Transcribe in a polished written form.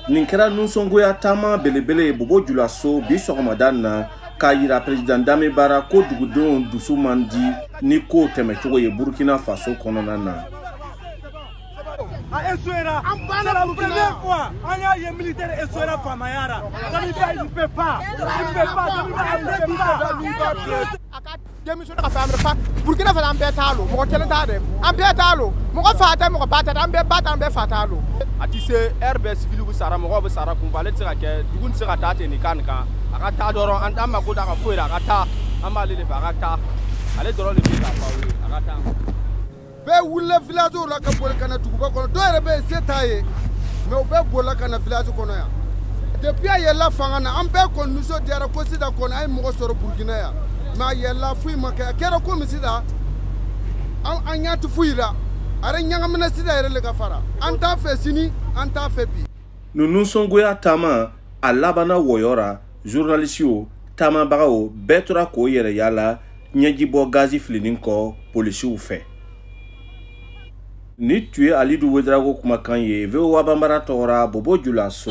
Nin kɛra nisɔngoya taama belebele ye Bobo Julaso bi sɔgɔmada na, k'a yira président Damiba ko dugudenw dusu man di ni kow tɛmɛcogo ye Burkina Faso kɔnɔna na. A échouera. C'est la première fois. An y'a ye militaire échouera faamaya la. Damiba, il ne peut pas. Il ne peut pas. Damiba, il ne peut pas. A ka démissionner ka fɛn fa Burkina fana, an bɛɛ t'a lo, mɔgɔ kelen t'a dɛ, an bɛɛ t'a lo, mɔgɔ fa tɛ, mɔgɔ ba tɛ, an bɛɛ ba t'a, an bɛɛ fa t'a lo. A ti se heure bɛɛ civil bɛ sara, mɔgɔw bɛ sara kunfɛ. Ale tɛ se ka kɛ, dugu tɛ se ka taa ten nin kan nin kan. A ka taa dɔrɔn, an t'an mako d'a ka foyi la, a ka taa. An b'ale de fɛ, a ka taa. Ale dɔrɔn de bɛ k'a fɔ aw ye, a ka taa. Bɛɛ wulila village la ka boli ka na duguba kɔnɔ. Dɔw yɛrɛ bɛ yen, se t'a ye, mais u bɛɛ bolila ka na village kɔnɔ yan. Depuis a yɛlɛla fanga na, an bɛɛ kɔni nisɔndiyara ko sisan kɔni an ye mɔgɔ sɔrɔ Burukina yan. Mais a yɛlɛla, foyi ma kɛ. A kɛra komi sisan an ɲɛ tɛ foyi la. A yɛrɛ ɲagamina sisan yɛrɛ le ka fara. An t'a fɛ sini, an t'a fɛ bi. Nin nisɔngoya taama, a labanna wɔyɔ ra. Journalisiw, taamabagaw bɛɛ tora k'o yɛrɛ yala ɲɛjibɔ gazi filinin kɔ polisiw fɛ. Ni tun ye Alidu Wedarago kumakan ye, VOA Banbara tɔgɔra, Bobo Julaso.